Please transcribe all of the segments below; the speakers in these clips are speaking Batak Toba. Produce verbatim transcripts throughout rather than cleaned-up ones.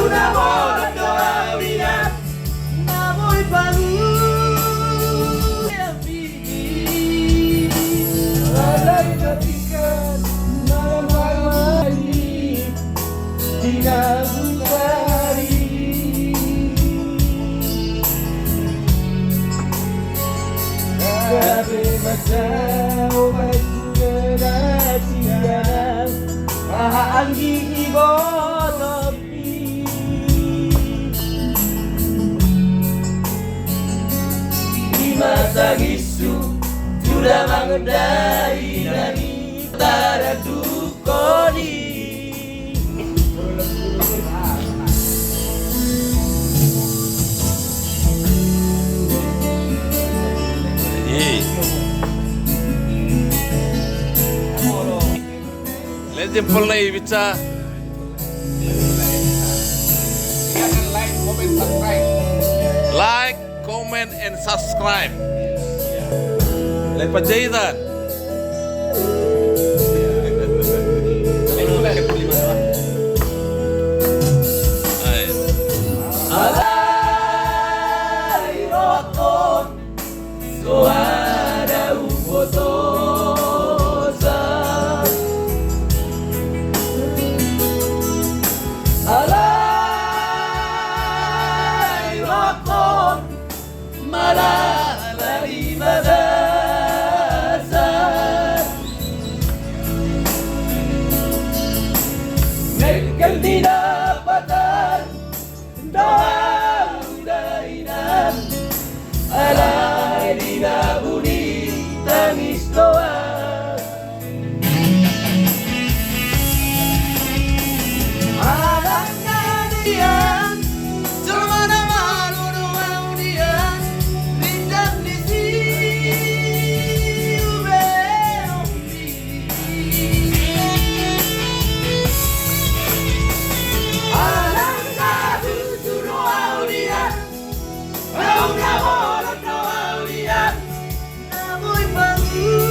Ulaon do au nian na boi pangu. Alai mardingkan malam-malam i di na husari. Gabe ma jao ma sude na sian au, aha anggi iboto. Ima tangishu tu damang dainang i, taranduk hon i. Legend Polna Ibiza. Like, comment, and subscribe. Like Panjaitan. Alai rohangkon so ada hubotosa. Alai rohangkon malala di bagasan. Mengkel di dapatan do au dainang, alai di na buni tangis do au. Alana nian jolma na malo do au nian, rindang ni si ube. Alana tutu do au nian, au na bolon do au nian na boi pangusan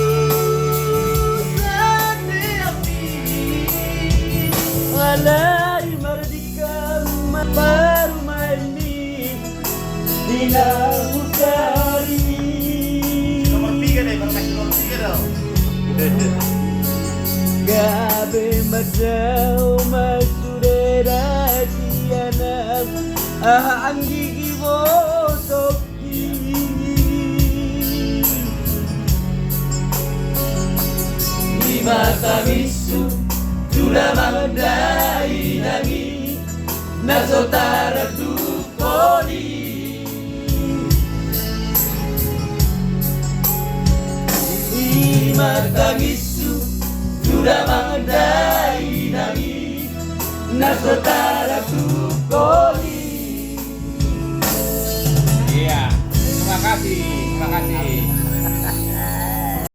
ni ami. Alai mardingkan ma parumaenmi di na husari. Nomor tiga deh, Bang, kasih nomor tiga dong. Gabe ma jao ma sude na sian au, aha anggi iboto. Ima tangishu tu damang dainang i, na so taranduk hon i. Ima tangishu tu damang dainang i, na so taranduk hon i. Iya, terima kasih, terima kasih.